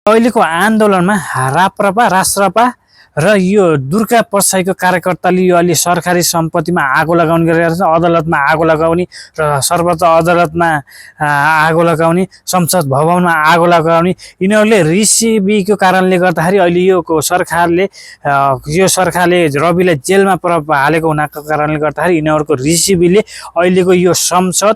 अहिलेको आन्दोलनमा राप्रपा राष्ट्रपा र यो दुर्गा प्रसाईको कार्यकर्ताले यो अलि सरकारी सम्पत्तिमा आगो लगाउने गरेका छन्। अदालतमा आगो लगाउने र सर्वोच्च अदालतमा आगो लगाउने, संसद भवनमा आगो लगाउने, यिनीहरूले रिसिबीको कारणले गर्दाखेरि अहिले यो सरकारले रविलाई जेलमा हालेको हुनाको कारणले गर्दाखेरि यिनीहरूको रिसिबीले अहिलेको यो संसद,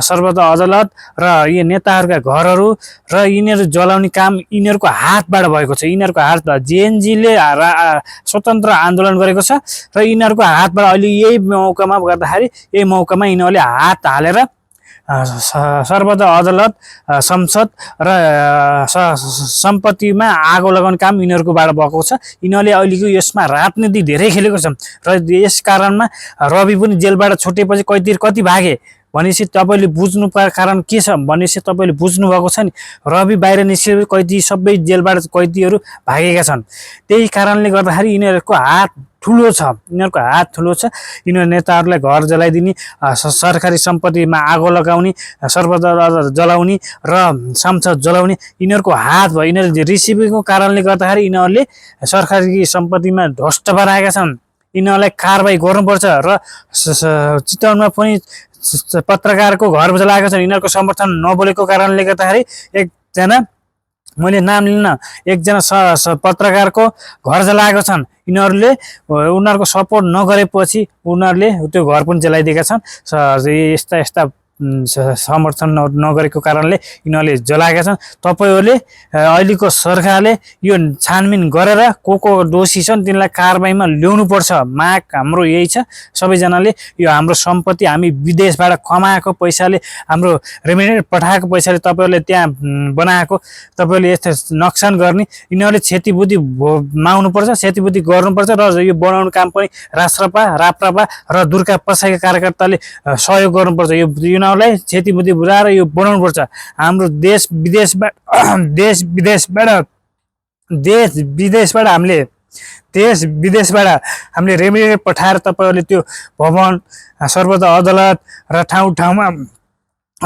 सर्वोच्च अदालत र यो नेताहरूका घरहरू र यिनीहरू जलाउने काम यिनीहरूको हातबाट भएको छ। यिनीहरूको हातबाट जेएनजीले स्वतन्त्र आन्दोलन गरेको छ र यिनीहरूको हातबाट अहिले यही मौकामा गर्दाखेरि यिनीहरूले हात हालेर सर्वोच्च अदालत, संसद र सम्पत्तिमा आगो लगाउने काम यिनीहरूकोबाट भएको छ। यिनीहरूले अहिलेको यसमा राजनीति धेरै खेलेको छ र यस कारणमा रवि पनि जेलबाट छुटेपछि कैदीहरू कति भागे भनेपछि तपाईँले बुझ्नु पर्ने कारण के छ भनेपछि तपाईँले बुझ्नु भएको छ नि। रवि बाहिर निस्केपछि कैदी सबै जेलबाट कैदीहरू भागेका छन्। त्यही कारणले गर्दाखेरि यिनीहरूको हात ठुलो छ। यिनीहरू नेताहरूलाई घर जलाइदिने, सरकारी सम्पत्तिमा आगो लगाउने, सर्वोच्च अदालत जलाउने र संसद जलाउने यिनीहरूको हात भयो। यिनीहरूले रिसिभीको कारणले गर्दाखेरि यिनीहरूले सरकारी सम्पत्तिमा ध्वस्त बनाएका छन्। यिनीहरूलाई कारबाही गर्नुपर्छ र चितवनमा पनि पत्रकारको घर जलाएका छन्। यिनीहरूको समर्थन नबोलेको कारणले गर्दाखेरि एकजना, मैले नाम लिन्न, एकजना पत्रकारको घर जलाएका छन्। उनीहरूको सपोर्ट नगरेपछि उनीहरूले त्यो घर पनि जलाइदिएका छन्। यस्ता समर्थन नगरेको कारणले यिनीहरूले जलाएका छन्। तपाईँहरूले अहिलेको सरकारले यो छानबिन गरेर को दोषी छन् तिनलाई कारबाहीमा ल्याउनुपर्छ। माग हाम्रो यही छ। सबैजनाले यो हाम्रो सम्पत्ति हामी विदेशबाट कमाएको पैसाले, हाम्रो रेमिटेन्स पठाएको पैसाले तपाईँहरूले त्यहाँ बनाएको, तपाईँहरूले यस्तो नोक्सान गर्ने, यिनीहरूले क्षतिपूर्ति माग्नुपर्छ, क्षतिपूर्ति गर्नुपर्छ र यो बनाउने काम पनि राप्रपा र दुर्गा प्रसाईका कार्यकर्ताले सहयोग गर्नुपर्छ। यो यिनीहरूलाई क्षतिपूर्ति बुझाएर यो बनाउनुपर्छ। हाम्रो देश विदेशबाट हामीले रेमिटेन्स पठाएर तपाईँहरूले त्यो भवन, सर्वोच्च अदालत र ठाउँमा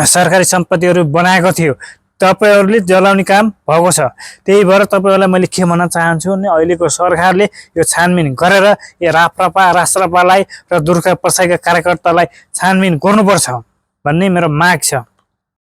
सरकारी सम्पत्तिहरू बनाएको थियो, तपाईँहरूले जलाउने काम भएको छ। त्यही भएर तपाईँहरूलाई मैले के भन्न चाहन्छु भने अहिलेको सरकारले यो छानबिन गरेर यो राष्ट्रपालाई र दुर्गा प्रसाईका कार्यकर्तालाई छानबिन गर्नुपर्छ भन्ने मेरो माग छ।